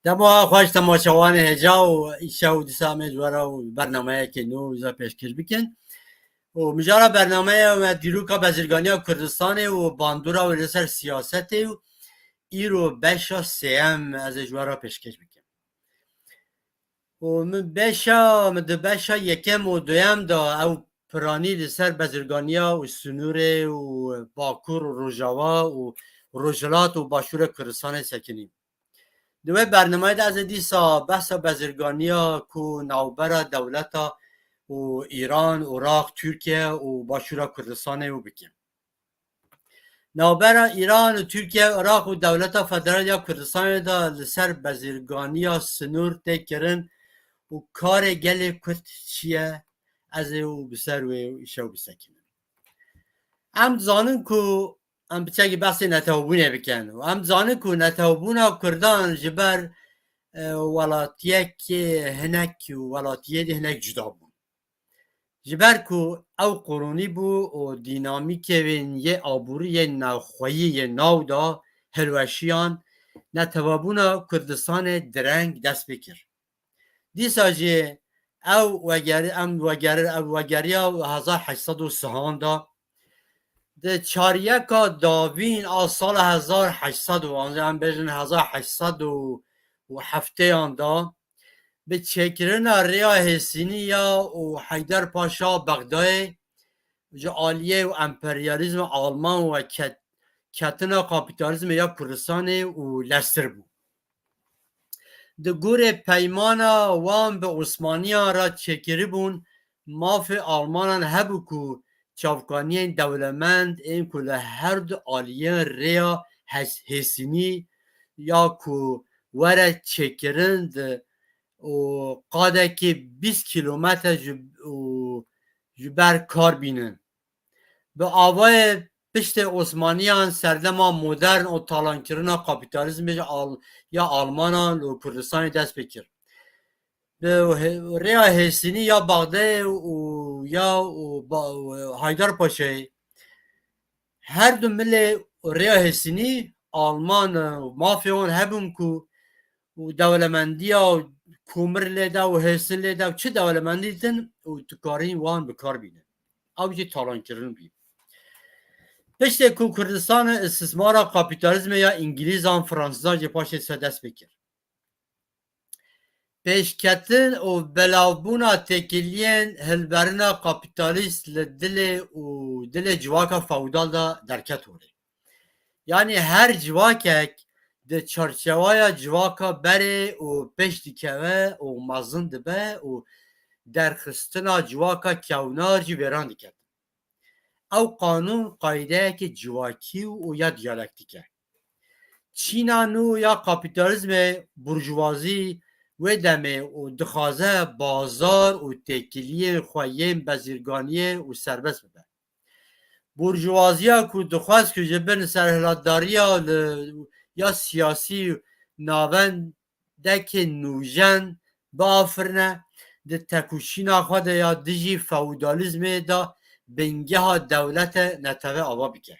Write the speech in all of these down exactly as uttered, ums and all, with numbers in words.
Dema xweş temaşevanê hêja û îşew dîsa em ê ji we re û bernameyekê nû ji we pêşkêş bikin. Û mijara bernameya me dîroka bezirganiya Kurdistanê û bandora wê li ser siyasetê û îro beşa sêyem ez ê ji we re pêşkêş bikim. Û min beşa, min di beşa yekem û duyem de ew piranî li ser bezirganiya û sinûrê û Bakur û Rojava û Rojhilat û Başûrê Kurdistanê sekinî. Di wê bernameyê de ez ê dîsa behsa bezirganiya ku navbera dewleta û Îran, Iraq, Tirkiye û Başûra Kurdistanê û bikim. Navbera Îran û Tirkiye, Iraq û Dewleta Federal ya Kurdistanê de li ser bezirganiya sinûr tê kirin û karê gelê Kurd çi ye, ez ê û bi ser wê îşew bisekinim. Em dizanin ku em biçekî behsê netewebûnê bikin û em dizanin ku netewebûna Kurdan ji ber, e, welatiyekê hinek û welatiyê dî hinek cuda bûn. Ji ber ku ew qurûnî bû û dînamîkê wên yê aborî, yê navxweyî, yê nav da hilweşiyan, netewebûna Kurdistanê direng dest pê kir. Dîsa jî ew wegeri-, em weger-, ew wegeriya hezar heşt sed û sihan da, di çaryeka davîn a sala hezar heşt sed û, em bêjin hezar heşt sed û heftêyan da, bi çêkirina rêya Hêsînî ya û Heyder Paşa Bexdayê ji aliyê û emperyalîzma Alman ve ket-, ketina kapîtalîzmê ya Kurdistanê û lestir bû. Di gorê peymana wan bi Osmaniyan re çêkiribûn, mafê Almanan hebû ku çavkaniyên dewlemend ên ku li her du aliyên rêya Hes-, Hêsînî ya ku were çêkirin di û qadekî bîst kîlometre ji, û ji ber kar bînin. Bi avayê piştê Osmaniyan serdema modern û talankirina kapîtalîzmê ji Al-, ya Almanan li Kurdistanê dest pê kir. Bi he-, rêya Hêsînî ya Bexdayê û ya û Ba-, û Haydar Paşayê her du milê rêya Hêsînî Alman, e, mafê wan hebûn ku û dewlemendiya û komir lê de û hêsin lê de û çi dewlemendî din û tu karîn wan bi kar bînin. Ew jî talankirin bî. Piştê ku Kurdistan istismara kapîtalîzmê ya Îngilîzan, Fransizan jî paşê se dest pê kir. Pêşketin û belavbûna têkiliyên hilberina kapîtalîst li dilê û dilê civaka feodal de derket holê. Yanî her civakek di çarçewaya civaka berê û pêş dikeve û mezin dibe û derxistina civaka kewnar jî wêran diket. Ew qanûn qaydeyekî civakî û ya diyalektîk e. Çîna nû ya kapîtalîzmê burjuvazî wê demê û dixwaze bazar û têkiliyên xwe yên bezîrganiyê û serbest bibe. Burjuvaziya ku dixwest ku ji bin serhilatdariya li, ya siyasî navendekê nûjen biafirine, di tekoşîna xwe de ya dijî feodalîzmê de bingeha dewlete netewê ava bike.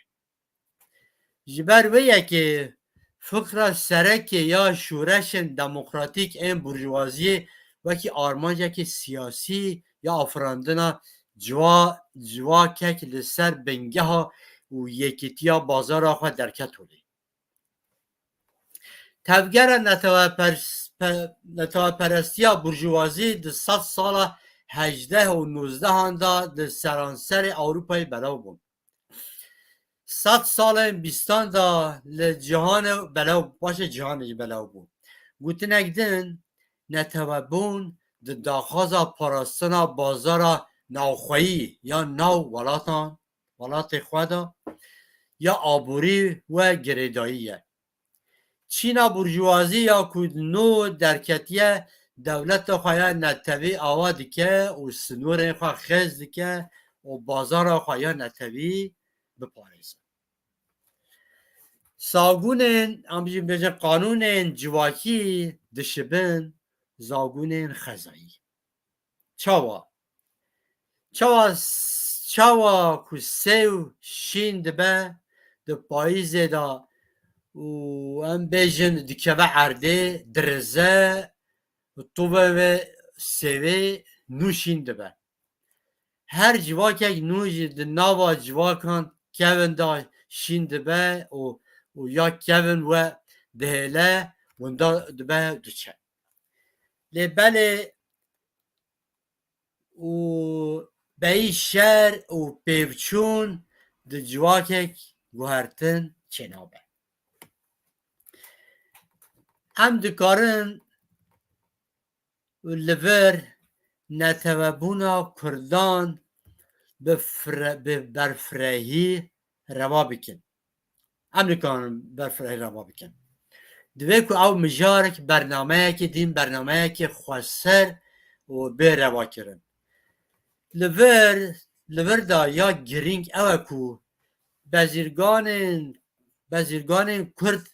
Ji ber wê yekê fikra serekê ya şoreşên demokratîk ên burjuvaziyê wekî armancekî siyasî ya afirandina ciwa-, civakek li ser bingeha û yekîtiya bazara xwe derket holê. Tevgera netewepers-, pe-, neteweperestiya burjuvazî di sed sala hejdeh û nozdehan de di seranserê Ewropayê belav bûn. Sed salên bîstan de li cîhanê belav, paşê cîhanê jî belav bû. Gotinek din, netewebûn di daxwaza parastina bazara navxweyî ya nav welatan, welatê xwe de ya aborî we girêdayî ye. Çîna burjuvazî ya ku nû derketiye, dewleta xwe ya netewî ava dike û sinûrên xwe xêz dike û bazara xwe ya netewî biparêze. Sagûnên, em jî bêjin qanûnên civakî dişibin zagûnên xezayî. Çawa? Çawa, çawa ku sêw şîn dibe di payîzê de û em bêjin dikeve erdê, dirize, û tove ve sêvê nû şîn dibe. Her civakek nû jî di nava civakan kevin de şîn dibe û, û ya kevin we dihêle, winda dibe diçe. Lê belê û beyî şer û pêvçûn di civakek guhertin çênabe. Em dikarin li vir netewebûna Kurdan bi fire-, bi berfirehî reva bikin. Em nikarin berfirehî reva bikin. Divê ku ew mijarek bernameyekê dîn, bernameyekê xweser û bê reva kirin. Li vir, li vir de ya girîng ew e ku bezîrganên, bezîrganên Kurd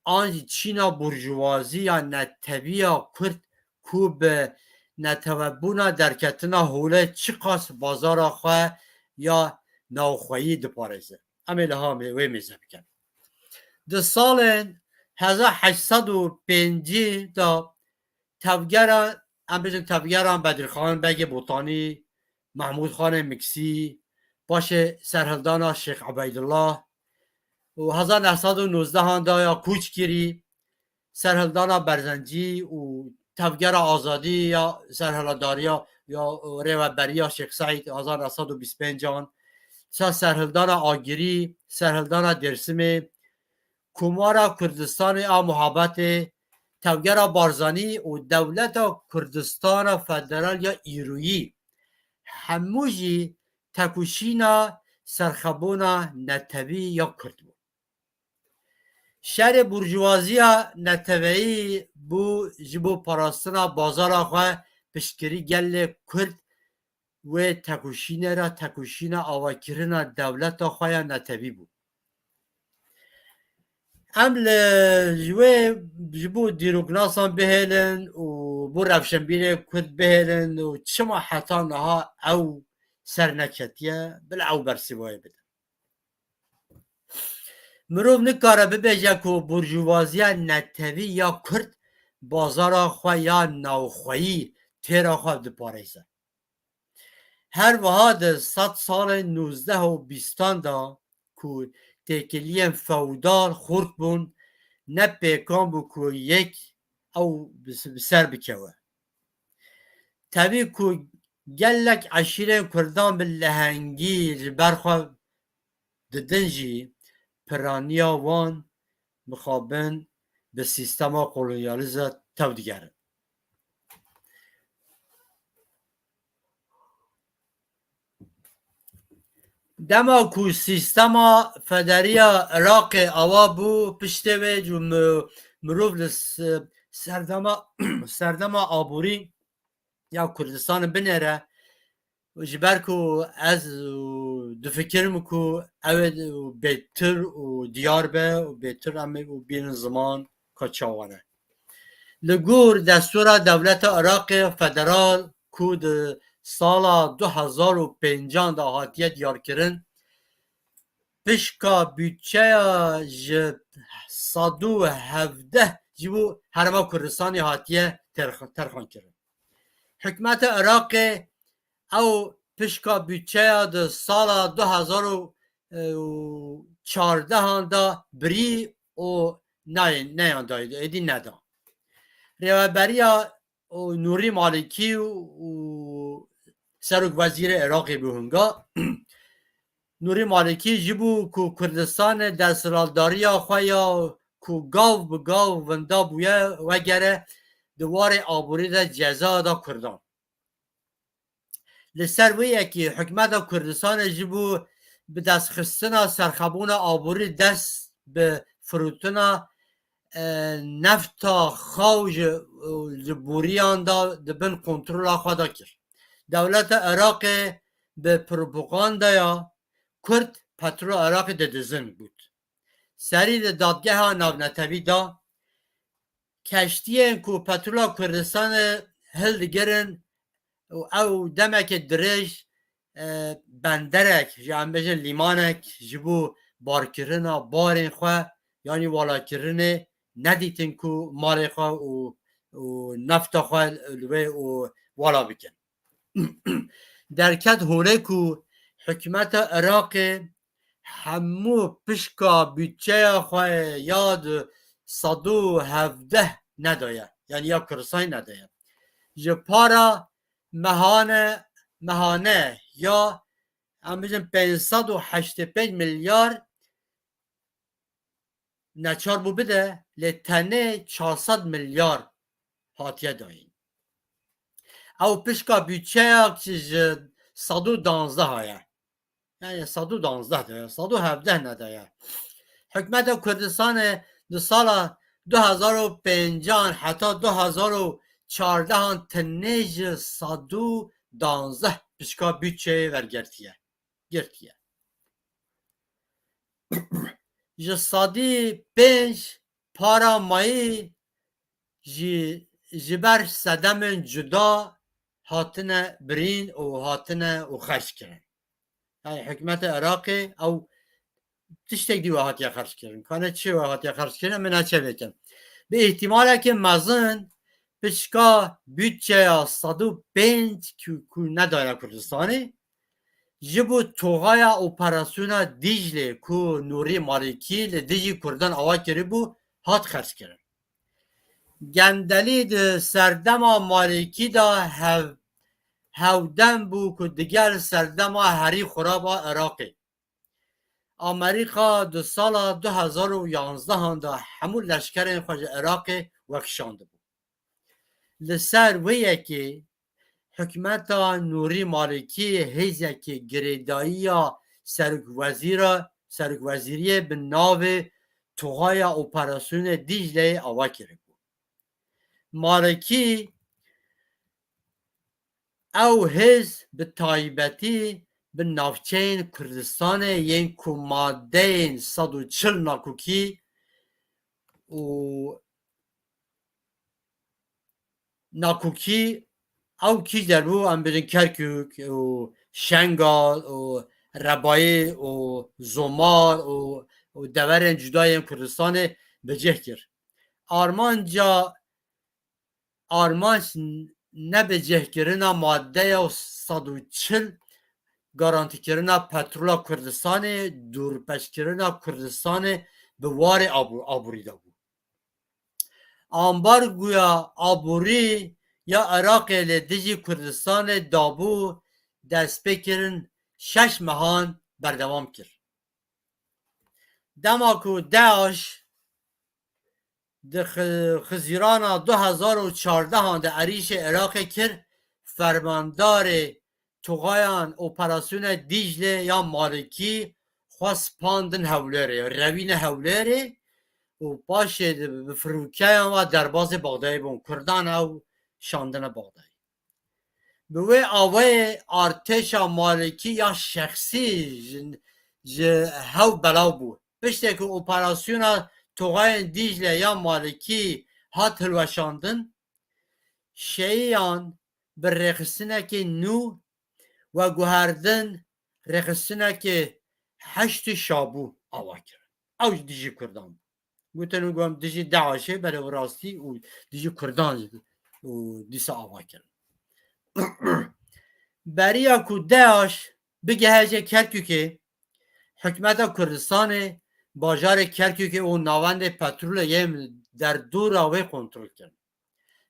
an jî çîna burjuwazî ya neteviya Kurd ku bi netewebûna derketina holê çiqas bazara xwe ya navxweyî diparêze. Em ê li ha wê mêze bikin. Di salên hezar heşt sed û pêncî de tevgera, em bêjin tevgera Bedirxan Begê Botanî, Mehmûd Xanê Miksî, paşê serhildana Şêx Ebeydullah û hezar neh sed û nozdeh da ya kûç kirî, serhildana Berzencî û tevgera azadî ya serhiladariya ya rêveberiya Şêx Seîd hezar neh sed û bîst pênc an, sa serhildana Agirî, serhildana Dêrsimê, Komara Kurdistanê a Muhabetê, tevgera Barzanî û dewleta Kurdistana Federal ya îroyî, hemû jî tekoşîna serxebûna netewî ya Kurd bû. Şerê burjuwaziya neteweyî bû ji bo parastina bazara xwe piştgirî gelê Kurd wê tekoşînê re tekoşîna avakirina dewleta xwe ya netewî bû. Em li ji wê ji bo dîroknasan bihêlin û bo rewşenbîrê Kurd bihêlin û çima heta niha ew ser neketiye, bila ew bersîvayê bidin. Mirov nikare bibêje ku burjuvaziya netewî ya Kurd bazara xwe ya navxweyî têra xwe diparêze. Her wiha di sed salên nûzdeh û bîstan de ku têkiliyên feodal xurt bûn, ne pêkan bû ku yek ew bi, bi ser bikewe. Tevî ku gelek eşîrên Kurdan bi lehengî ji ber xwe didin jî, piraniya wan mixabin bi sîstema kolonyalîze tev digerin. Dema ku sîstema federiya Iraqê awa bû, piştê wê cu mi-, mirov li s-, serdema, serdema aborî ya Kurdistanê binêre, ji ber ku ez difikirim ku ew ê bêtir û diyar be û bêtir em ê û bînin ziman ka çawa ne. Li gor destûra dewleta Iraqê federal ku di sala du hezar û pêncan de hatiye diyarkirin, pişka budçeya ji sed û hevdeh ji bo Herêma Kurdistanê hatiye terx-, terxankirin. Hikûmeta Iraqê ew pişka budçeya di sala du hezar û çardehan de birî û nayê-, neyandayî, êdî neda. Rêveberiya û Nûrî Malikî û, û Serok Wezîrê Iraqê bû hinga. Nûrî Malikî ji bo ku Kurdistanê desthilatdariya xwe ya ku gav bi gav winda bûye wegere, di warê aborî de ceza da Kurdan. Li ser wê yekê hikûmeta Kurdistanê ji bo bi destxistina serxebûna aborî dest bi firotina, e, nefta xaw ji, ji boriyan de di bin kontrola xwe de kir. Dewleta Iraqê bi propagandaya Kurd petrola Iraqê didizin got. Serî li dadgeha navnetewî da, keştiyên ku petrola Kurdistanê hildigirin û ew demeke dirêj, e, benderek, ji em bêjin lîmanek ji bo barkirina barên xwe yanî walakirinê nedîtin ku malê xwe û, û nefta xwe li wê û wala bikin. Derket holê ku hikûmeta Iraqê hemû pişka budçeya xwe ya di sed û hevdeh nedaye, yanî ya Kurdistanê nedaye. Ji para mehane, mehane ya, em bijin, pênc sed û heştê pênc milyar neçar bû bide, lê tenê çar sed milyar hatiye dayîn. Ew pişka budçeya ji sed û danzdeh ye. Yani sed û danzdeh de ye, sed û hevdeh nedaye. Hikûmeta Kurdistanê di sala du hezar û pêncan heta du hezar û çardehan tenê ji sed û danzdeh pişka budçeyê wergirtiye. Girtiye. Ji sedî pênc para mayî jî ji ber sedemên cuda hatine birîn û hatine û xerc kirin. Yani hikûmeta Iraqê ew tiştek dî we hatiye xerc kirin. Kane çi we hatiye xerc kirin, min neçe vêkin. Bi îhtimaleke mezin pişka budçeya sed û pênc ku, ku nedaye Kurdistanê, ji bo toxaya operasyona Dîclê ku Nûrî Malîkî li dijî Kurdan ava kiribû, hat xerckirin. Gendelî di serdema Malîkî de hev-, hevdem bû ku digel serdema herî xurab a Iraqê. Amerîka di sala du hezar û yanzdehan de hemû leşkerên xwe ji Iraqê wekişandibû. Li ser wê yekê hikûmeta Nûrî Malîkî hêzekê girêdayiya serokwezîra, serokwezîriyê bi navê Toxaya Operasyonê Dîcleyê ava kiribû. Malîkî ew hêz bi taybetî bi navçeyên Kurdistanê yên ku madeyên sed û çil nakokî û nakokî ew kî derbû, em bêjin Kerkûk û Şengal û Rebayê û Zomar û, û deverên cuda yên Kurdistanê bi cih kir. Armanca, armanc nebicihkirina maddeya sed û çil, garantîkirina petrola Kurdistanê, dûrpeçkirina Kurdistanê bi warê abû-, aborî de bû. Ambargoya aborî ya Iraqê li dijî Kurdistanê dabû, destpêkirin şeş mehan berdewam kir. Dema ku DAIŞ di Xi-, Xizîrana du hezar û çardehan de erîşê Iraqê kir, fermandarê toxayan Operasyona Dîclê ya Malîkî xwe spandin Hewlêrê, revîne Hewlêrê û paşê di, bi firûkeyan ve derbazê Bexdayê bûn. Kurdan ew şandine Bexdayê. Bi wê awayê artêşa Malîkî ya şexsî ji, ji hew belav bû. Piştê ku operasyona toxayên Dîcle ya Malîkî hat hilweşandin, şeyiyan bi rêxistinekê nû veguherdin rêxistinekê Heşdî Şabû ava kirin. Ew jî dijî Kurdan bû. Gotin û got, em dijî DAIŞê, belê bi rastî û dijî Kurdan û dîsa ava kirin. Beriya ku DAIŞ bigihe jê Kerkûkê, hikûmeta Kurdistanê bajarê Kerkûkê û navendê petrolê yên derdora wê kontrol kirin.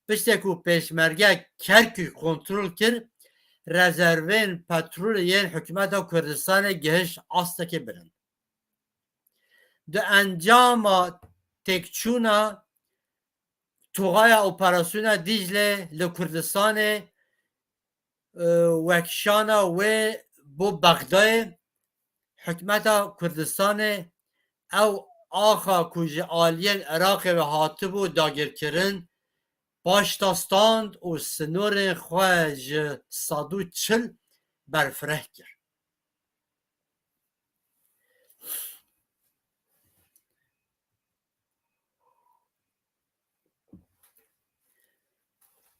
Piştê ku pêşmerge Kerkûk kontrol kir, rezervên petrolê yên hikûmeta Kurdistanê gihişt astekê bilind. Di encama têkçûna toxaya Operasyona Dîcle li Kurdistanê, e, wekişana wê bo Bexdayê, hikûmeta Kurdistanê ew axa ku ji aliyên Iraqê ve hatibû dagirkirin, paşta stand û sinorên xwe ji sed û çil berfireh kir.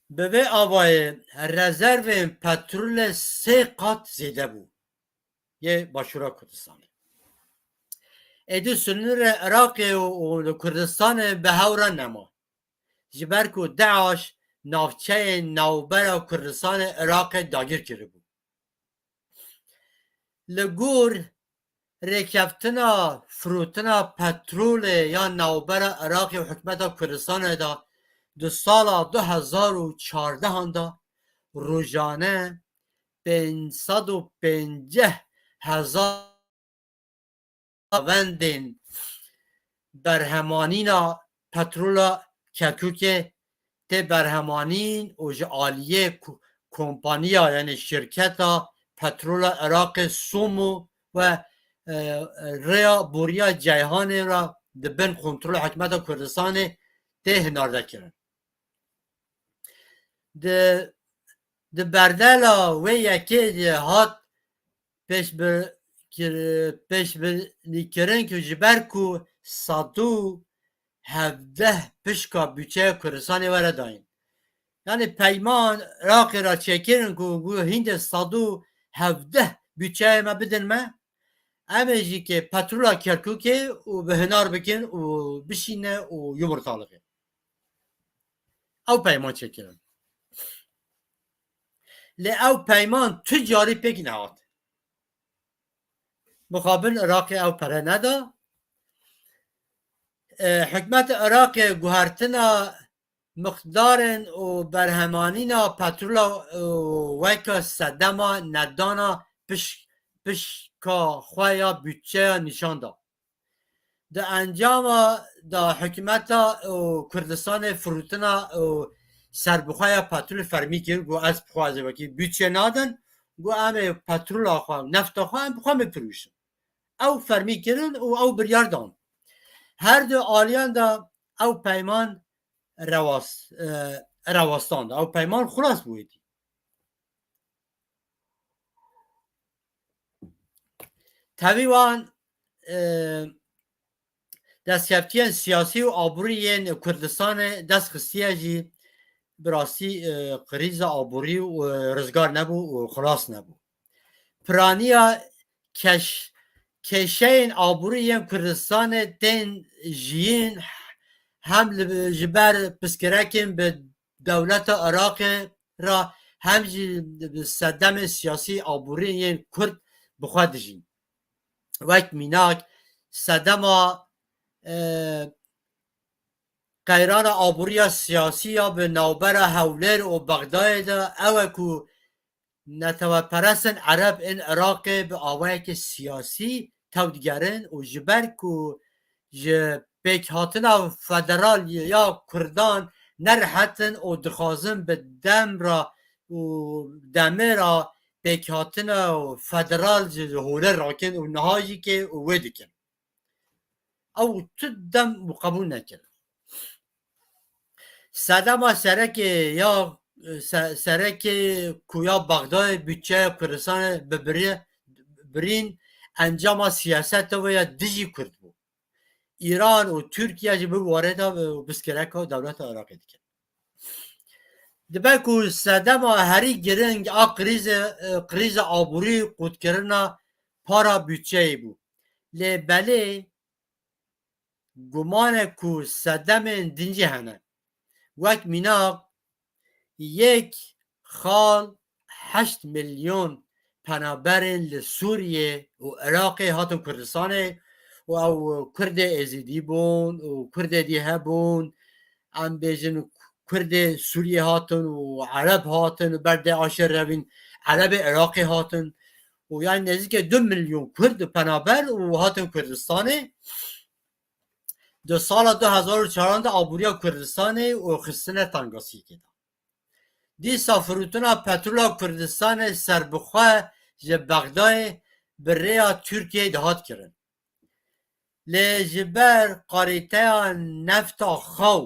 Bi vê avayê rezervên petrolê sê qat zêde bû yê Başûra Kurdistanê. êdî sînorê Iraqê û, û li Kurdistanê bi hev re nema. Ji ber ku DAIŞ navçeyên navbera Kurdistanê Iraqê dagir kiribû. Li gor rêkeftina firotina petrolê ya navbera Iraqê û hikûmeta Kurdistanê de di sala du hezar û çardehan de rojane pênc sed û pêncî hezar navendên berhemanîna petrola Kerkûkê tê berhemanîn û ji aliyê ku-, kompaniya, yani şirketa petrola Iraqê Somo ve, e, rêya boriya Ceyhanê re di bin kontrola hikûmeta Kurdistanê tê hinarde kirin. Di, di berdela wê yekê de hat pêşbi-, kir-, pêşbirnîkirin ku ji ber ku sed û hevdeh pişka budçeya Kurdistanê were dayîn. Yani peyman Iraqê re çêkirin ku gu hîndê sed û hevdeh budçeyê me bidin me, em ê jî ke petrola Kerkûkê û bi hinar bikin û bişîne û yumurtalixê. Ew peyman çêkirin. Lê ew peyman tu carî pêk nehat. Mixabin Iraqê ew pere neda. E, hikûmeta Iraqê guhertina miqdarên û berhemanîna petrola û weke sedema nedana piş-, pişka xwe ya budçeya nîşan da. Di encama da hikûmeta û Kurdistanê firotina û serbixwe ya petrolê fermî kir, got, ez bi xwe ez ê wekî budçe nadin, got, em ê petrola xwe, nefta xwe em bi xwe bifirûşin. Ew fermî kirin û ew biryar dan. Her du aliyan de ew peyman rewas-, e, rewastan de. Ew peyman xilas bû êdî. Tevî wan, e, destkeftiyên siyasî û aborî yên Kurdistanê dest xistiye jî bi rastî, e, krîza aborî û, e, rizgar nebû û xilas nebû. Piraniya keş-, kêşeyên aborî yên Kurdistanê tên jiyîn hem li, ji ber pirsgirêkên bi dewleta Iraqê re hem jî bi sedemên siyasî aborî yên Kurd bi xwe dijîn. Wek mînak sedema, e, qeyrana aboriya siyasî ya bi navbera Hewlêr û Bexdayê de ew e ku neteweperestên Ereb ên Iraqê bi awayekî siyasî tew digerin û ji ber ku ji pêkhatina federal ya Kurdan nerihet in û dixwazin bi dem re û demê re pêkhatina federal ji holê rakin û niha jî ke û wê dikin. Ew tu dem û qebûl nekir. Sedema serekê ya, se-, serekê ku ya Bexdayê budçeya Kurdistanê bi birî-, birîn encama siyaseta wê ya dijî Kurd bû. Îran û Tirkiye jî bi warê de, e, pirsgirêka dewleta Iraqê dikin. Dibe ku sedema herî giring a krîze, e, krîza aborî qutkirina para budçeyê bû. Lê belê guman e ku sedemên din jî hene. Wek mînak yek xal heşt milyon penaberên li Sûriyê û Iraqê hatin Kurdistanê û ew Kurdê Êzidî bûn û Kurdê dî hebûn. Em bêjin Kurdê Sûriyê hatin û Ereb hatin û ber DAIŞê revîn, Erebê Iraqê hatin û yani nêzîkê du milyon Kurd û penaber û hatin Kurdistanê. Di sala du hezar û çaran de aboriya Kurdistanê û xistine tengasiyekê de. Dîsa firotina petrola Kurdistanê serbixwe ji Bexdayê bi rêya Tirkiyeyê dihat kirin. Lê ji ber kalîteya nefta xaw,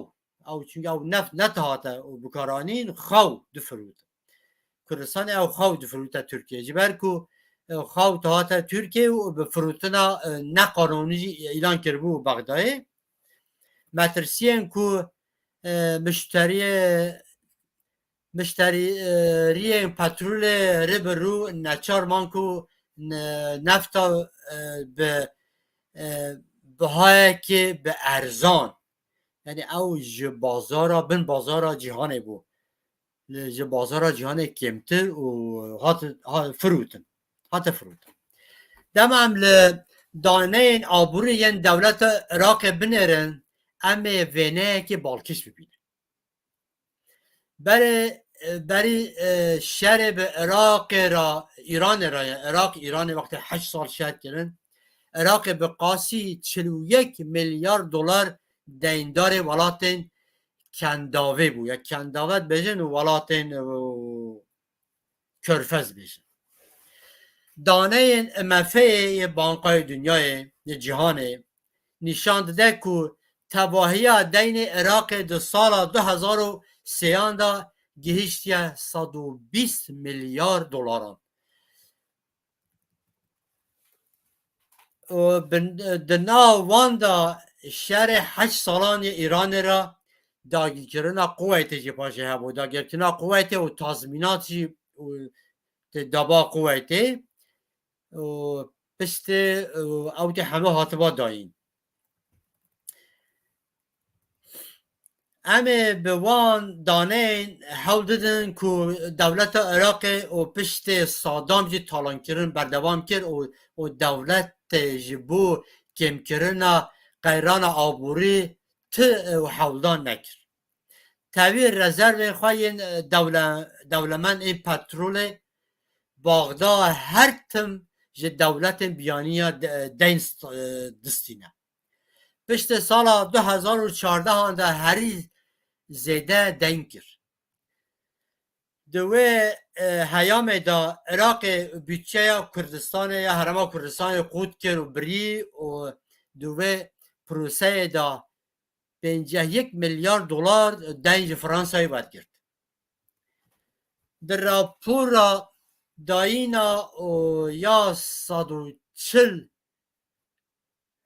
ew çunke ew neft nedihate û bikaranîn, xaw difirot. Kurdistanê ew xaw difirûte Tirkiyê. Ji ber ku, e, xaw dihate Tirkiyê û bi firotina, e, neqanûnî jî îlan kiribû Bexdayê. Metirsiyên ku, e, mişteriyê, mişterî-, e, riyên petrolê rê bi rû neçar man ku ne-, nefta, e, bi, e, bihayekê bi erzan. Yani ew ji bazara, bin bazara cîhanê bû. Li, ji bazara cîhanê kêmtir û hat, ha, firotin. Hate firotin. Dema em li daneyên aborî yên dewleta Iraqê binêrin, em ê wêneyekê balkêş bibînin. Berê, e, berî, e, şerê bi Iraqê re, Îranê re, yani Iraq, Îranê wextê heşt sal şer kirin, Iraqê bi qasî çil û yek milyar dolar deyndarê welatên kendavê bû. Ya kendave dibêjin û welatên, e, Körfez bêjin. Daneyên I M F'ê yê Bankayê Dinyayê, yê Cîhanê, nîşan dide ku tevahiya deynê Iraqê di sala du hezar û sêyan de gihiştiye sed û bîst milyar dolaran. Û bin, di nav wan de şerê heşt salan yê Îranê re dagirkirina Kuweytê jî paşê hebû. Dagirkirina Kuweytê û tazmînat jî û tê daba Kuweytê û piştê û ew tê heme hatiba dayîn. Em ê bi wan daneyên hewl didin ku dewleta Iraqê û piştê Saddam jî talankirin berdewam kir û, û dewletê ji bo kêmkirina qeyrana aborî ti û hewldan nekir. Tevî rezervên xwe yên dewle-, dewlemend ên petrolê Baxda her tim ji dewletên biyaniya de-, deyn st-, distîne. Piştê sala du hezar û çardehan de herî zêde deyn kir. Di wê, e, heyamê de Iraqê budçeya Kurdistanê ya Herêma Kurdistanê qût kir û birî û di wê proseyê de pêncî yek milyar dolar deyn ji Fransayê wergirt. Di rapora dayîna û ya sed û çil,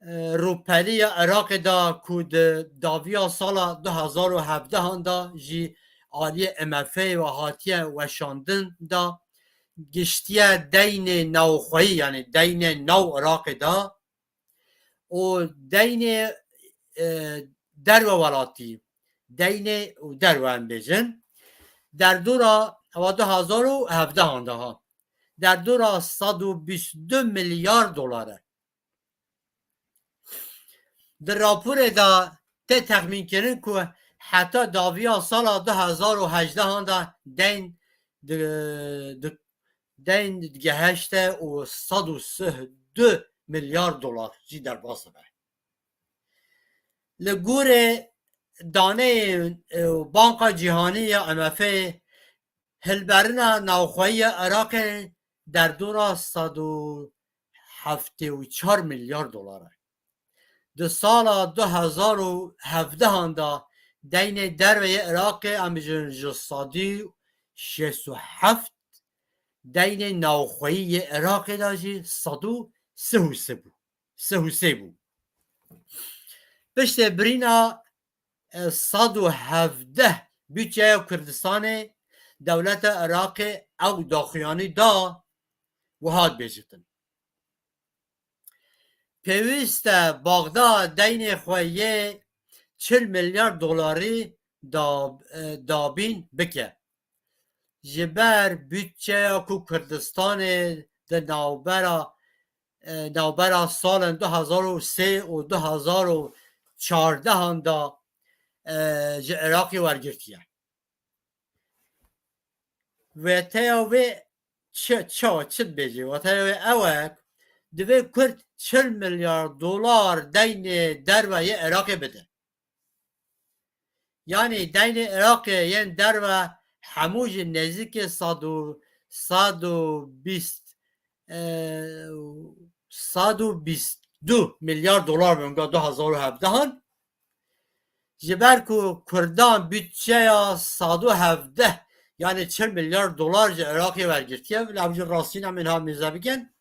e, rûpelî ya Iraqê de ku di dawiya sala du hezar û hevdehan de jî aliyê I M F'ê ve hatiye weşandin de giştiye deynê navxweyî, yani deynê nav Iraqê de û deynê, e, derve welatî, deynê û derve em bêjin, derdora ewa du hezar û hevdehan de ha, derdora sed û bîst û du milyar dolar e. Di raporê de tê texmînkirin ku heta dawiya sala du hezar û hejdehan de deyn di, di, deyn digehişte û sed û sih û du milyar dolar jî derbas dibe. Li gorî daneyên, e, Banka Cîhanî ya I M F'ê, hilberina navxweyî ya Iraqê derdora sed û heftê û çar milyar dolar e. Di sala du hezar û hevdehan de deynê derve yê Iraqê em bêjin ji sedî şêst û heft, deynê navxweyî yê Iraqê de jî sed û sih û sê bû. Sih û sê bû. Piştê birîna, e, sed û hevdeh budçeya Kurdistanê, dewleta Iraqê ew daxuyanî da wiha dibêjitin. Pêwîst e Baxda deynê xwe yê çil milyar dolarî da-, e, dabîn bike. Ji ber budçeya ku Kurdistanê di navbera, e, navbera salên du hezar û sê û du hezar û çardehan de, e, ji Iraqê wergirtiye. Weteya wê çi, çawa, çi dibêje? Weteya wê ew e, divê Kurd çil milyar dolar deynê derve yê Iraqê bide. Yanî deynê Iraqê yên derve hemû jî nêzîkî sed û, sed û bîst, e, sed û bîst û du milyar dolar bûn ga du hezar û hevdehan. Ji ber ku Kurdan budçeya sed û hevdeh, yanî çil milyar dolar ji Iraqê wergirtiye, bila ev jî rastîn em ên ha mêze bikin.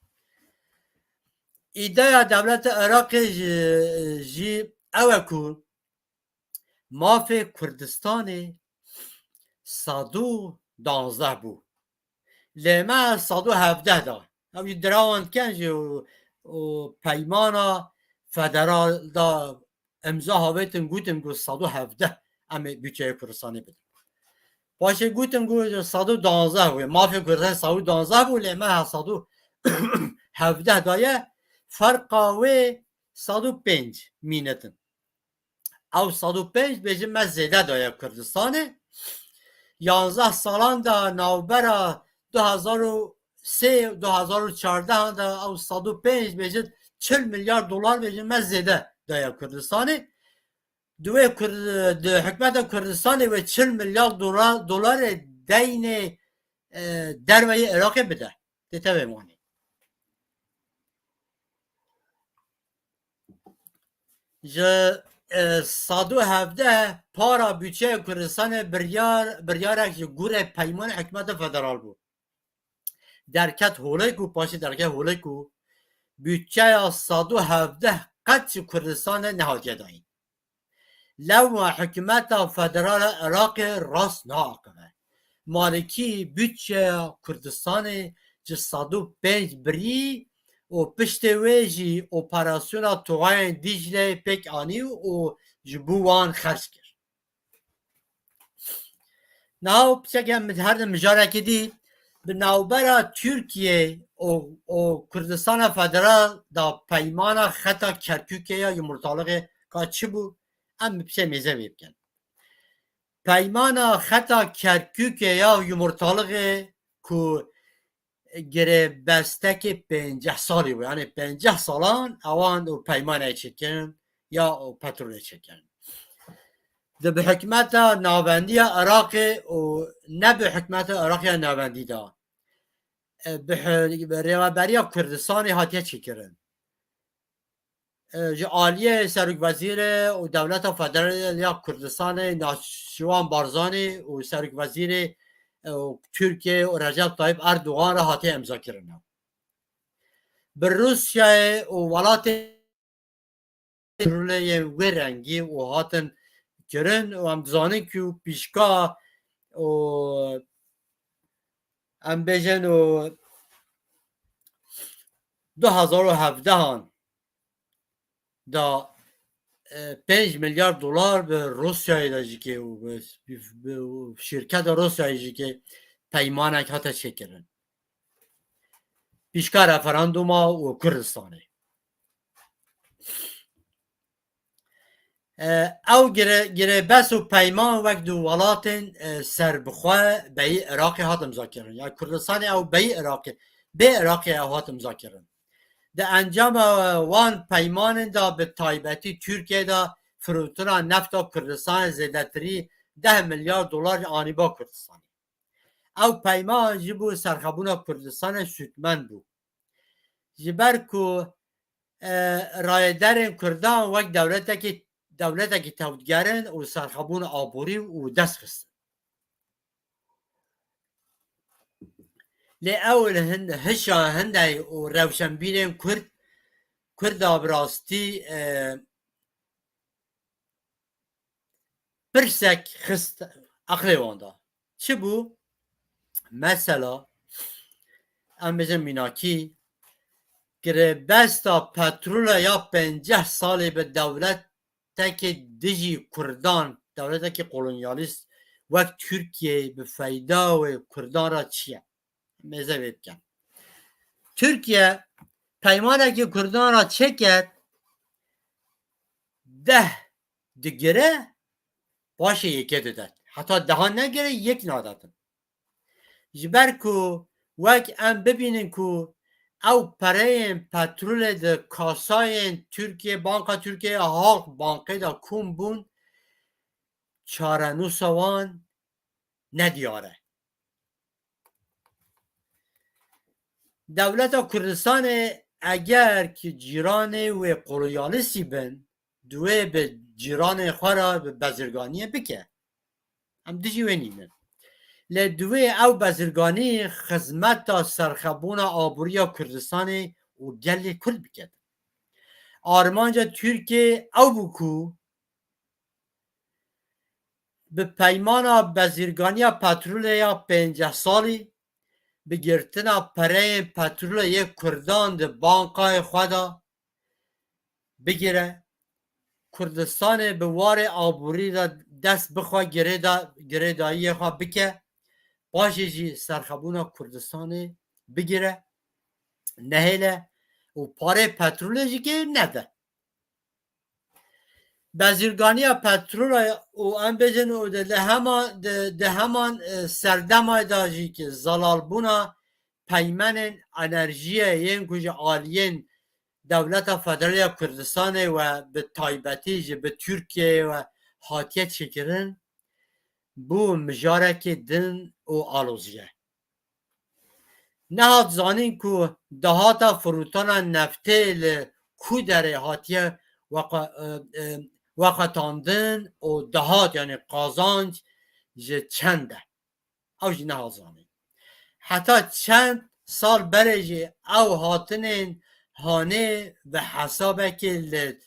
Îdeya dewleta Iraqê jî, jî ew e ku mafê Kurdistanê sed û duwazdeh bû. Lê me sed û hevdeh da. Ew jî dirawan dikin jî û, û peymana federal da imza havêtin, gotin ku sed û hevdeh em ê budçeya Kurdistanê bidin. Paşê gotin ku sed û duwazdeh bû, mafê Kurdistanê sed û duwazdeh bû, lê me sed û hevdeh daye, ferqa wê sed û pênc mînetin. Ew sed û pênc bêjin me zêde daye Kurdistanê. Yanzdeh salan de navbera du hezar û sê, du hezar û çardeh de ew sed û pênc bêjin çil milyar dolar bêjin me zêde daye Kurdistanê. Di wê Kur-, di hikûmeta Kurdistanê wê çil milyar dolar, dolarê deynê, e, derveyê Iraqê bide. Tê tevê wanî. Ji, e, sed û hevdeh para budçeya Kurdistanê biryar, biryarek ji gorî peymanê hikûmeta federal bû. Derket holê ku, paşê derket holê ku budçeya sed û hevdeh qet ji Kurdistanê nehatiye dayîn. Lewma hikûmeta federal a Iraqê rast naaxive. Malikî budçeya Kurdistanê ji sed û pênc birî û piştê wê jî operasyona Toxayên Dîcleyê pêk anî û ji bo wan xerc kir. Niha piçeke min her di mijarekê dî bi navbera Tirkiye û, û Kurdistana Federal da peymana xeta Kerkûkê ya yumurtalixê ka çi bû, em bi piçe mêze vê bikin. Peymana xeta Kerkûkê ya yumurtalixê ku girêbestekê pênceh salî bû. Yanî pênceh salan ewan û peymanê çêkirin ya û petrolê çêkirin. Di bi hikûmeta navendiya Iraqê û ne bi hikûmeta Iraqê ya navendî de, e, bi hi-, bi rêveberiya Kurdistanê hatiye çêkirin. E, ji aliyê Serokwezîrê û Dewleta Federal ya Kurdistanê Nêçîrvan Barzanî û Serokwezîrê, e, û Tirkiye û Recep Tayyip Erdogan re hatiye imzakirin. Bi Rûsyayê û welatê rûleyên wê rengî û hatin kirin û em dizanin ku pîşka û em bêjin û du hezar û hevdehan da, e, pênc milyar dolar bi Rûsyayê de jî ke û bi, bi, bi şîrketa Rûsyayê jî ke peymanek hate çêkirin. Pîşka referanduma û Kurdistanê. E, ew gire-, girêbest û peyman wek du welatên, e, serbixwe beyî Iraqê hat imzakirin. Ya Kurdistanê ew beyî Iraqê, bê Iraqê ew hat imzakirin. Di encama wan peymanên de bi taybetî Tirkiye de firotina nefta Kurdistanê zêdetirî deh milyar dolar anîba Kurdistanê. Ew peyman ji bo serxebûna Kurdistanê sûdmend bû. Ji ber ku, e, rayederên Kurdan wek dewletekî, dewletekî tewtgerin û serxebûna aborî û dest xistin. Lê ew li hin-, hişa hindey û rewşenbîrên Kurd, Kurda bi rastî, e, pirsek xist eqlê wan de. Çi bû? Mesela, em bêjin mînakî, girêbesta petrolê ya pênceh salê bi dewletekê dijî Kurdan, dewletekî kolonyalîst wek Tirkiye bi feyda wê Kurdan re çi ye? Mêze vê bikin. Tirkiye peymanekî Kurdan re çêket, deh digire, paşê yekê didet. Heta dehan negire, yek nadetin. Ji ber ku wek em bibînin ku ew pereyên petrolê di kasayên Tirkiye, Banka Tirkiye ya Halk Bankê de kom bûn, çarenûsa wan nediyar e. Dewleta Kurdistanê eger ki cîranê wê kolonyalîstî bin, divê bi cîranê xwe re bi bezirganiyê bike. Em dijî wê nînin. Lê divê ew bezirganî xizmeta serxebûna aboriya Kurdistanê û gelê Kurd bike. Armanca Tirkiye ew bû ku bi peymana bezirganiya petrolê ya pênceh salî, bi girtina pereyên petrolê yê Kurdan di bankayê xwe de, bigire, Kurdistanê bi warê aborî de dest bixwe girêda-, girêdayiyê xwe bike, paşê jî serxebûna Kurdistanê bigire, nehêle û parê petrolê jî kê nede. Bezîrganiya petrola û em bêjin û di, di hema, di, di heman, e, serdemay de jî ki zelalbûna peymenên enerjiyê yên ku ji aliyên Dewleta Federal ya Kurdistanê we bi taybetî ji bi Tirkiyeyê we hatiye çêkirin, bû mijarekê din û alozî ye. Nehat zanîn ku dahata firûtana neftê li ku derê hatiye weqa-, e, e, weqetandin û dahat, yanî qazanc ji çend e. Ew jî nehat zanîn. Heta çend sal berê jî ew hatinên hanê bi hesabekê li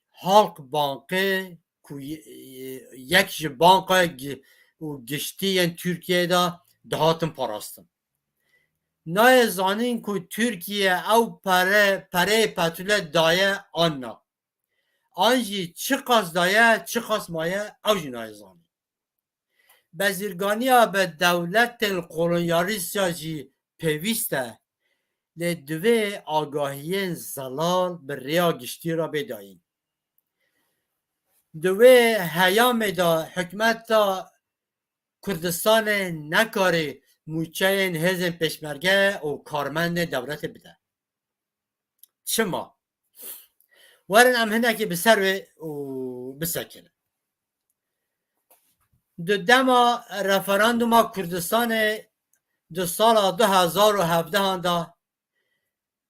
Halk Bankê ku ye-, yek ji banka gi-, û giştî yên Tirkiyeyê de dihatin parastin. Nayê zanîn ku Tirkiye ew pere, pereyê petrolê daye an na. An jî çiqas daye, çiqas maye, ew jî nayê zanîn. Bezîrganiya bi dewletên kolonyalîst ya jî pêwîst e, lê divê agahiyên zelal bi rêya giştî re bê dayîn. Di wê heyamê de hikûmeta Kurdistanê nekarê mûçeyên hêzên pêşmerge û karmendên dewletê bide. Çima? Werin em hinekî bi ser wê û bisekinin. Di dema referanduma Kurdistanê di sala du hezar û hevdehan de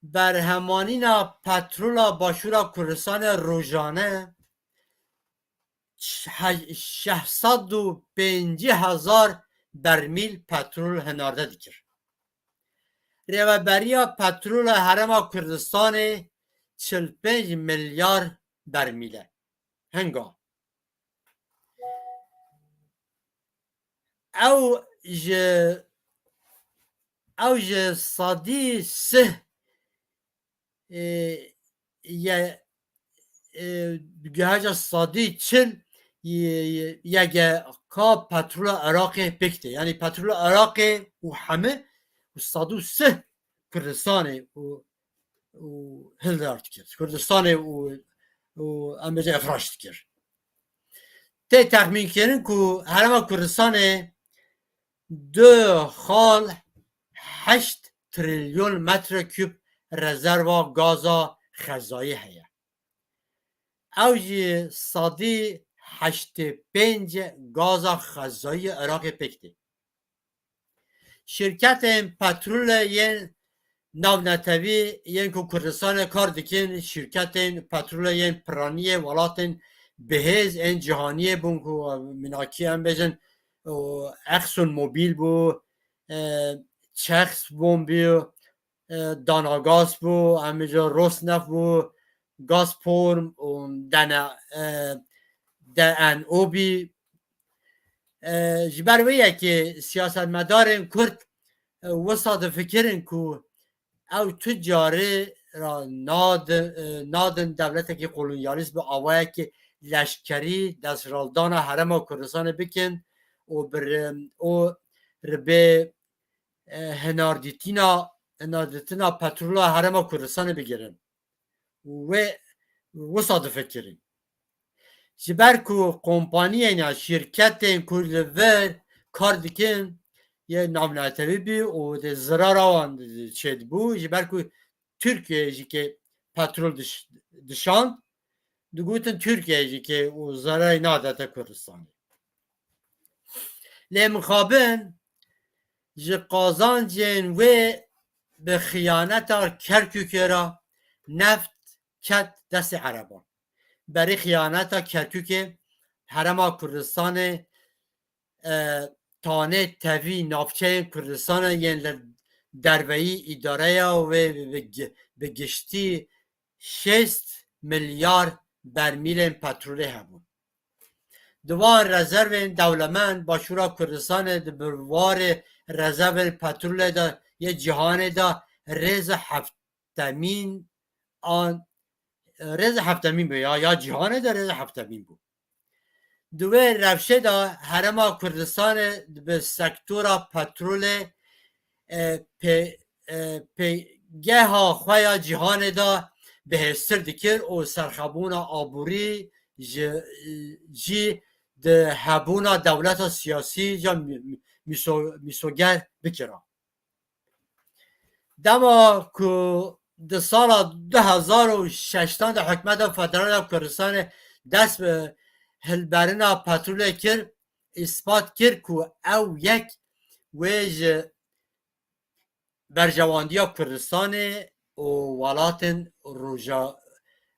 berhemanîna petrola Başûra Kurdistanê rojane şeh-, şeş sed û pêncî hezar bermîl petrol hinarde dikir. Rêveberiya petrola Herêma Kurdistanê çil pênc milyar bermîl e. Hinga. Ew ji, ew ji sedî sih, e, ye, e, gihaja sedî çil ye, ye, yege ka petrola Iraqê pêk tê. Yanî petrola Iraqê û hemi û sed û sih Kurdistanê û, û hildar dikir. Kurdistanê û, û em bêjin efraş dikir. Tê texmînkirin ku Herêma Kurdistanê du xal heşt trilyon metre kûb rezerva gaza xezayî heye. Ew jî sedî heştê pênc gaza xezayî Iraqê pêk tê. Şirketên petrolê yên navnetewî yên ku Kurdistanê kar dikin, şirketên petrolê yên piraniyê welatên bihêz ên cîhaniyê bûn ku mînakî em bêjin, û Exxon Mobil bû, e, Chevron bû, e, Dana Gas bû, em bêjin Rosneft bû, Gazprom û D N, e, D N O bî. E, ji ber wê yekê siyasetmedarên Kurd, e, wisa difikirin ku ew tu carê ra nadin, e, nadin dewletekî kolonyalîst bi awayekî leşkerî desthilatdana Herêma Kurdistanê bikin û bi ri-, û ribê, e, hinardîtina, hinardîtina petrola Herêma Kurdistanê bigirin. Wê wisa difikirin. Ji ber ku kompaniyên ya şîrketên ku li vir kar dikin yê navnetewî bî û dê zirara wan çêdibû, ji ber ku Tirkiye jî kê petrol diş-, dişand, digotin Tirkiye jî kê û zerarê nadete Kurdistanê. Lê mixabin ji qazancên wê bi xiyaneta Kerkûkê re neft ket destê Ereban. Berî xiyaneta Kerkûkê Herêma Kurdistanê, e, tanê tevî navçeyên Kurdistanê yên li derveyî îdareya wê bi, bi, bi giştî şêst milyar bermîlên petrolê hebûn. Di van rezervên dewlemend Başûra Kurdistanê di bi warê rezervên petrolê de yê cîhanê de rêza heftemîn an rêza heftemîn bû ya, ya cîhanê de rêza heftemîn bû. Di wê rewşê de Herêma Kurdistanê bi sektora petrolê, e, pê-, e, pêgeha xwe ya cîhanê de bihêztir dikir û serxebûna aborî ji, jî di hebûna dewleta siyasî ya mî-, mîso-, mîsoger bikira. Dema ku di sala du hezar û şeştan de hikûmeta federal ya Kurdistanê dest bi hilberîna petrolê kir, îspat kir ku ew yek wê ji berjewendiya Kurdistanê û welatên roja-,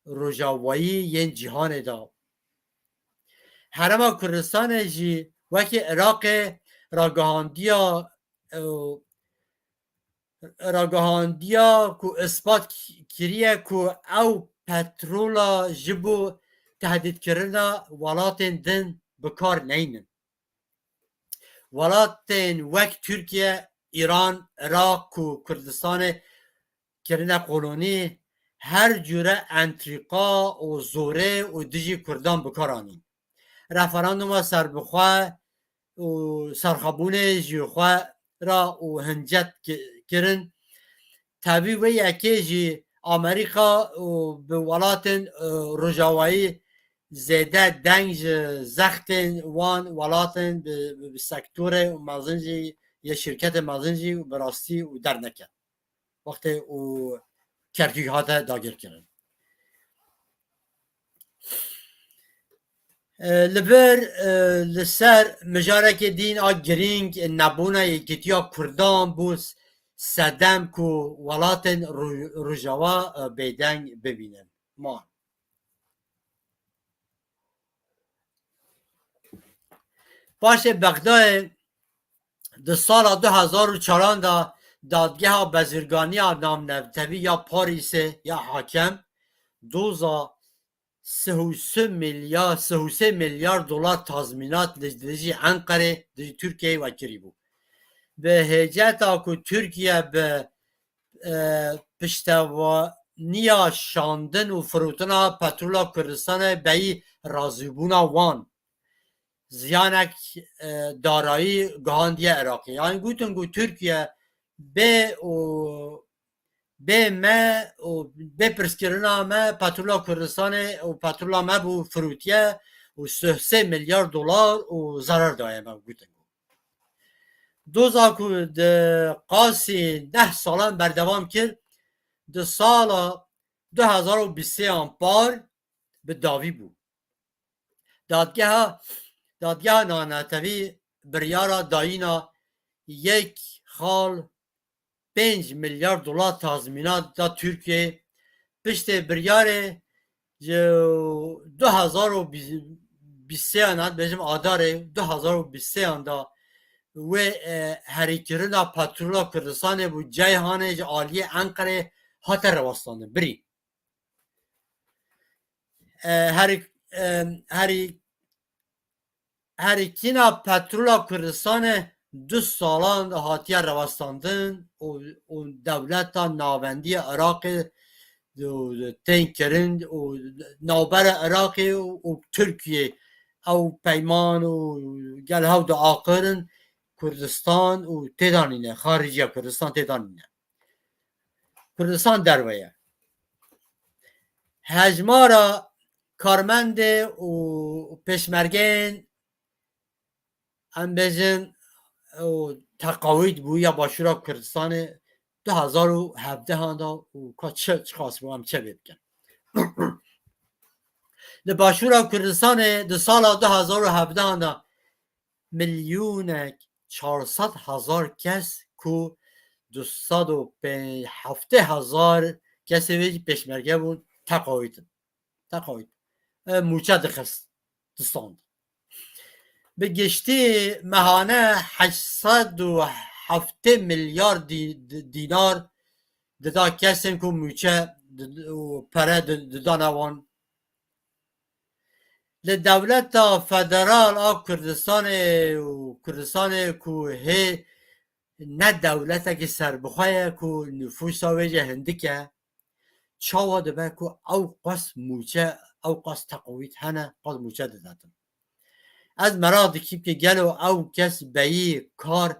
rojavayî yên cîhanê de. Herêma Kurdistanê jî wekî Iraqê ragihandiya, e, ragihandiya ku îspat k-, kiriye ku ew petrola ji bo tehdîtkirina welatên din bi kar neynin. Welatên wek Tirkiye, Îran, Iraq ku Kurdistanê kirine kolonî, her cure entrîka û zorê û dijî Kurdan bi kar anîn. Referanduma serbixwe û serxwebûnê ji xwe re û hincet ki-, kirin. Tevî wê yekê jî Amerîka û bi welatên, e, rojavayî zêde deng ji zextên wan welatên bi, bi, bi sektorê û mezin jî, yê şirketê mezin jî û bi rastî û derneket. Wextê û Kerkûk hate dagirkirin. E, li vir, e, li ser mijarekê dîn a girîng, e, nebûna yekîtiya Kurdan bû s-, sedem ku welatên Ro-, Rojava, e, bêdeng bibînin. Man. Paşê Bexdayê di sala du hezar û çaran de dadgeha bezirganiya navnetewî ya Parîsê ya hakem doza sih û sê milyar, sih û sê milyar dolar tazmînat li dijî Enqerê, dijî Tirkiyeyê wekirî bû. Bi hêceta ku Tirkiye bi, e, piştevaniya şandin û firotina petrola Kurdistanê beyî razîbûna wan ziyanek, e, darayî gihandiye Iraqê. Yanî gotin ku Tirkiye bê û bê me û bê pirsgirina me petrola Kurdistanê û petrola me bû firotiye û sih sê milyar dolar û zerar daye me, gotin. Doza ku di qasî neh salan berdewam kir, di sala du hezar û bîst sê an par bi dawî bû. Dadgeha, dadgeha nanetewî biryara dayîna yek xal pênc milyar dolar tazmînat da Tirkiyeyê. Piştê biryarê ji du hezar û bîst sê an, bêjim Adarê du hezar û bîst sê an da wê, e, herîkirina petrola Kurdistanê bû Ceyhanê ji aliyê Enqerê hate rewestandin. Birî. E, herî-, e, herî-, herîkîna petrola Kurdistanê du salan de hatiye rewestandin û, û dewleta navendî ya Iraqê û tên kirin û navbera Iraqê û, û Tirkiyê ew peyman û gel hew diaxirin Kurdistan û têda nîne, xariciya Kurdistan têda nîne. Kurdistan derve ye. Hejmara karmendê û pêşmergeyên, em bêjin, û teqawît bû ya Başûra Kurdistanê du hezar û hevdehan da û ka çi, çiqas bû, em çi bê bikin. Li Başûra Kurdistanê di sala du hezar û hevdehan da milyonek çar sed hezar kes ku du sed û heftê hezar kesê wê jî pêşmerge bûn, teqawîtin. Teqawît. E, mûçe dixist, distand. Bi giştî mehane heşt sed û heftê milyar dî-, dî-, dînar dida kesên ku mûçe di-, û pere di-, didane wan. Li dewleta federal a Kurdistanê û Kurdistanê ku hê ne dewletekî serbixwe ye ku nifûsa wê jî hindik e, çawa dibe ku ew qas mûçe, ew qas teqawîd hene, qas mûçe didetin. Ez meraq dikim ki gelo ew kes beyî kar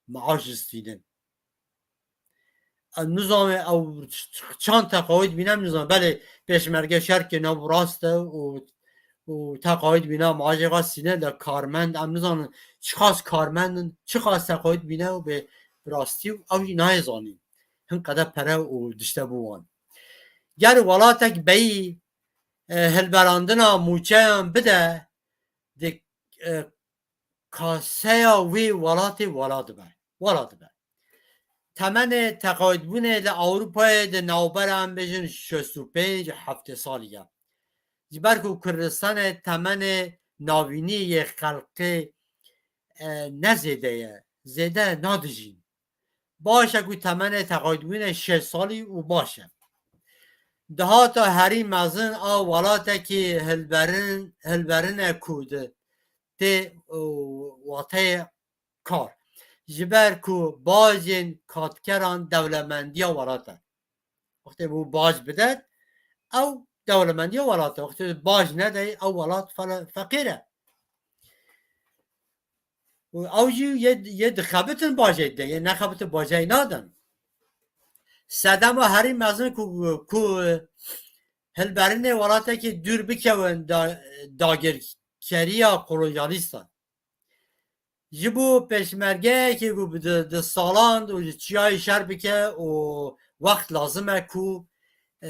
maaş distînin. Em nizanê ew çand teqawîd bîne, em nizanê. Belê pêşmerge şer kir, nav rast e û, û teqawîd bîne, maaşê xwe sîne de karmend, em nizanin çiqas karmend in, çiqas teqawîd bîne û bê bi rastî û ew jî nayê zanîn. Hin qede pere û dişte bo wan. Ger welatek beyî, e, hilberandina mûçeyan bide, di, e, kaseya wê welatê wala dibe. Wala dibe. Temenê teqawîdbûnê li Ewropayê di navbera, em bêjin, şêst û pênc û heftê salî ye. Ji ber ku Kurdistanê temenê navînî yê xelkê, e, ne zêde ye, zêde nadijîn. Baş e ku temenê teqawîdbûnê şêst salî û baş e. Dahata herî mezin a welatekî hilberin, hilberine ku di tê, û, wateyê kar. Ji ber ku bajên katkeran dewlemendiya welat e. Wextê bû baj bidet, ew dewlemendiya welat e. Wextê baj nedey, ew welat fele-, feqîr e. Û ew jî yê, yê dixebitin bajê de, yê nexebitin bajê nadin. Sedema herî mezin ku, ku hilberinê welatekî dûr bikewin da-, dagirkeriya kolonyalîstan. Ji bo pêşmergeyekê ku bi di, di salan û ji çiyayê şer bike û wext lazim e ku, e,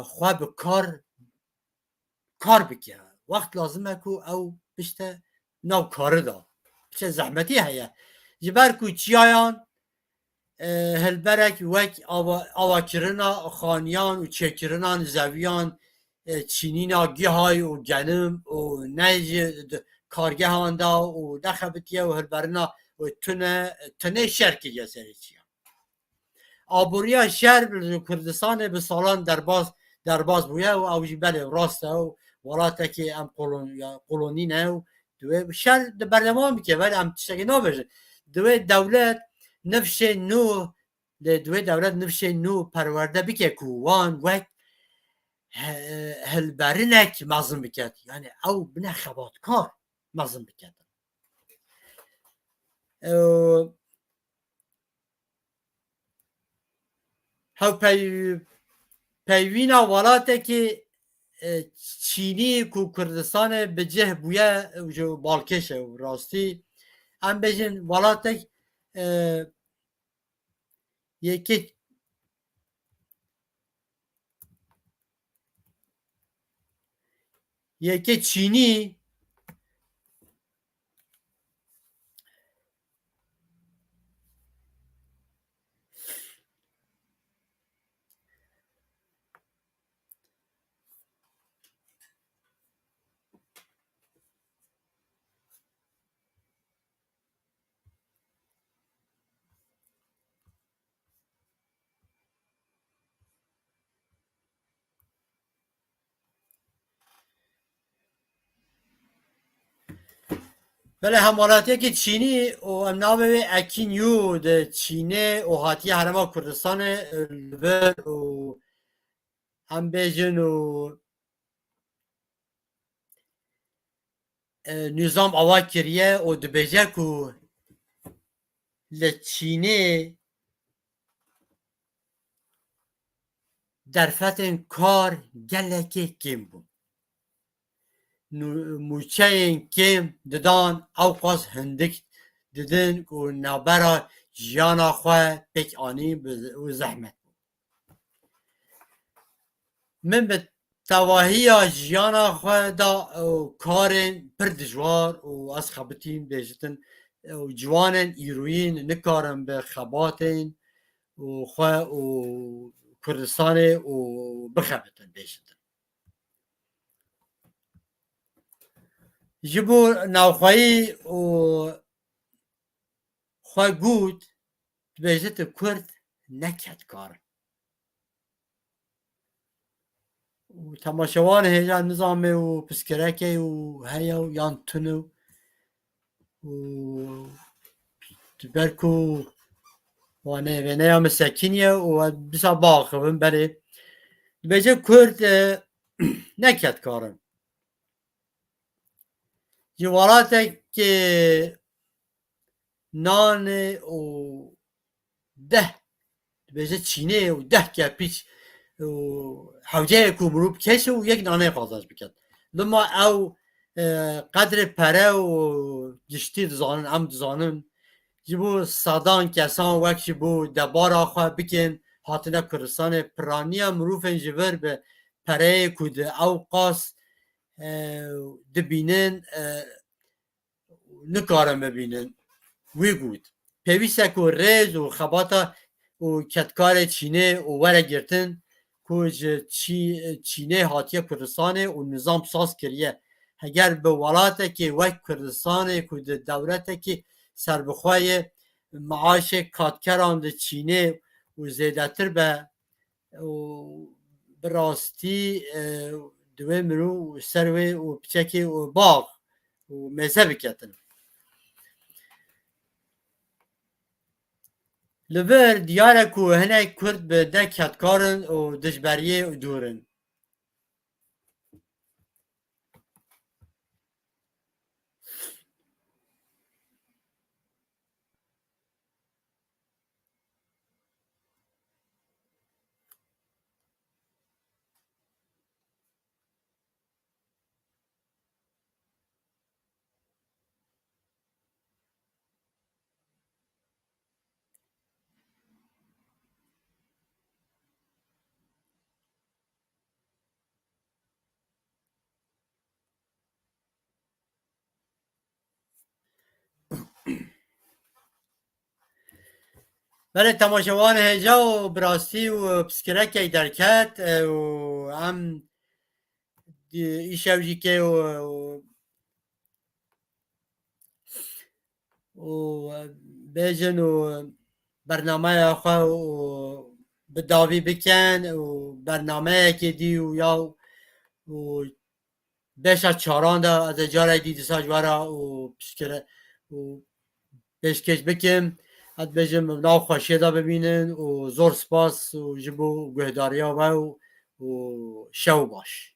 xwe bi kar, kar bike. Wext lazim e ku ew bişte nav karî de. Piçe zehmetî heye. Ji ber ku çiyayan e, hilberek wek ava-, avakirina xaniyan û çêkirina zeviyan, e, çînîna gihay û genim û ne ji d-, kargehan de û nexebitiye û hilberina û tune, tunê şer kiriye serê çiyan. Aboriya şer li Kurdistanê bi salan derbas, derbas bûye û ew jî belê rast e û welatekî em kolon-, ya, kolonî ne û Divê şer di berdewam bike, belê em tiştekê nabêjin. Divê dewlet nifşên nû, lê divê dewlet nifşên nû perwerde bike ku wan wek he-, hilberinek mezin biket. Yani ew bine xebatkar mezin biket. Ew, Hewpey-, peyvîna welatekî, e, çînî ku Kurdistanê bi cih bûye, ji balkêş e û rastî, em bêjin welatek, e, yekê Yekê çînî Belê hemwelatiyekî Çînî û em navê wê Ekin Yu di Çînê û hatiye Herêma Kurdistanê li vir û em bêjin û e, nîzam ava kiriye û dibêje ku li Çînê derfetên kar gelekê kêm bûn. Nû-, mûçeyên kêm didan, ewqas hindik didin ku navbera jiyana xwe pêk anî bi-, û zehmet bû. Min bi tevahiya jiyana xwe da û karên pir dijwar û ez xebitîm bêjitin û ciwanên îroyîn nikarin bi xebatên û xwe û Kurdistanê û bixebitin bêjitin. Ji bo navxweyî û xwe got, dibêje tu Kurd ne kedkar in. Û temaşewan hêja nizamê û piskirekê û heye û yan tune û, û ji ber ku wane vêneya min sekiniye û ez dîsa biaxivim berê. Dibêje Kurd, e, ne kedkar in. Ji welatekê nanê û deh, dibêje çînê û deh kepîç û hewceyê ku mirov bikeşe û yek nanê qazanc biket. Lima ew, e, qedrê pere û giştî dizanin, em dizanin. Ji bo sedan kesan wek ji bo debara xwe bikin, hatine Kurdistanê, piraniya mirovên ji vir bi pereyê ku di ew qas, e, dibînin, e, nikarin bibînin. Wî got, pêwîst e ku rêz û xebata û kedkarê çînê û were girtin ku ji çî-, çînê hatiye Kurdistanê û nizam saz kiriye. Heger bi welatekê wek Kurdistanê ku di dewletekî serbixwe ye, maaşê kadkeran di çînê û zêdetir be, û bi rastî, e, divê mirov ser wê û piçekê û bax û mêze biketin. Li vir diyar e ku hinek Kurd bi deh kedkar in û dijberiyê dûr in. Belê, temaşevan hêja û bi rastî û piskirekek derket, e, û em di-, îşev jî kê û, û, û bêjin û bernameya xwe û bi dawî bikin û bernameyekê dî û ya û beşa çaran de ez ê carek dî dîsa ji we re û pişkire û pêşkêş bikim. Ez dibêjim, nav xweşiyê de bimînin û zor spas û ji bo guhdariya we û, û şew baş.